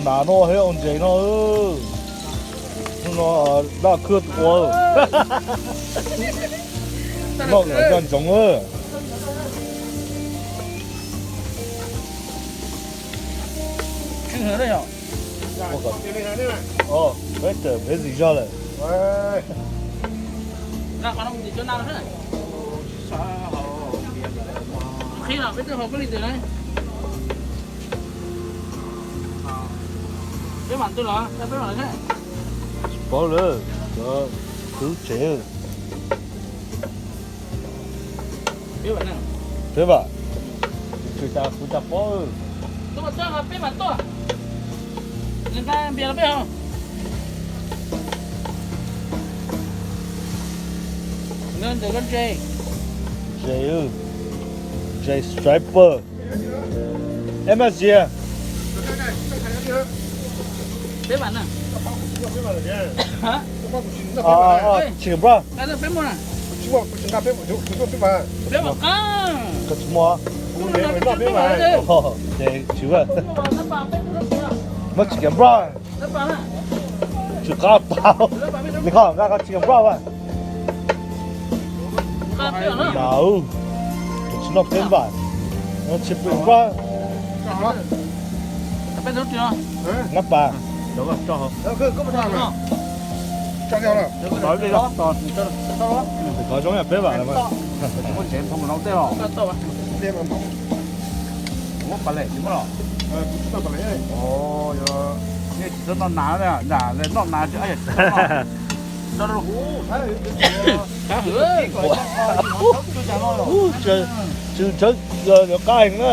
Nas no thiab ua ntses no. Hnub no Daj Khwb ua, noj kom tau ntsoov. Peb tawm peb zis zog lawm. Tsis paub lawm, cov khwv tsev. Peb vam, tsis tas kuv cas paub. Ntses, ntses striper. Eb, maj zias. Tsis kam npaj. Koj tsis muaj. Ces tsis, muab tsis kam npaj. Tsis qab tas li, koj nqa koj tsis kam npaj. Tsis noj peb npaj, tsis pw npaj. Nab pas. Kov zoo yam peb vam. Muab pas lem tsis muab los? Nej tsis txhob noj nas, noj nas. Tsw tshawb yuav qab heev na.